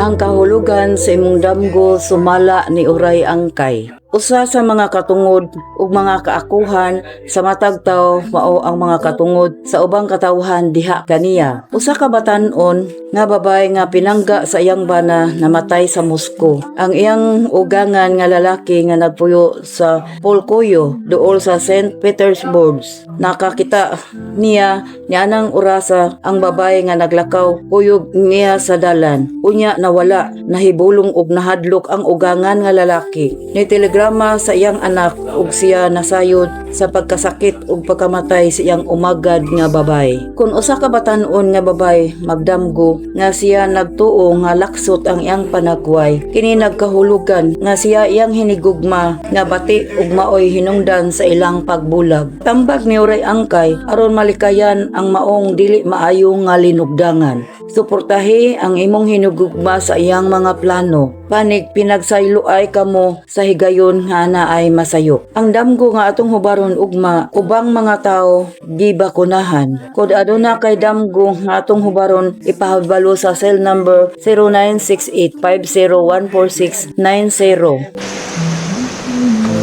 Ang kahulugan sa imong damgo sumala ni Uray Angkay. Usa sa mga katungod ug mga kaakuhan sa matag tawo mao ang mga katungod sa ubang katawhan diha kaniya. Usa ka batan-on nga babae nga pinangga sa iyang bana namatay sa Moscow. Ang iyang ugangan nga lalaki nga nagpuyo sa Pulkovo duol sa St. Petersburg. Nakakita niya nianang orasa ang babae nga naglakaw kuyog niya sa dalan. Unya nawala, nahibulong og nahadlok ang ugangan nga lalaki. Ni telegrama sa iyang anak ug siya nasayod sa pagkasakit ug pagkamatay sa iyang umagad nga babae. Kung usa ka batan-on nga babae magdamgo nga siya nagtuo nga laksot ang iyang panagway, kini nagkahulugan nga siya iyang hinigugma nga bati ug maoy hinungdan sa ilang pagbulag. Tambag ni Uray Angkay aron malikayan ang maong dili maayo nga linugdangan. Suportahi ang imong hinugugma sa iyang mga plano. Panig pinagsayloay kamo sa higayon nga naay masayop. Ang damgo nga atong hubaron ugma, ubang mga tao gibakunahan. Kung aduna kay damgo nga atong hubaron, ipahibalo sa cell number 0968 5014690.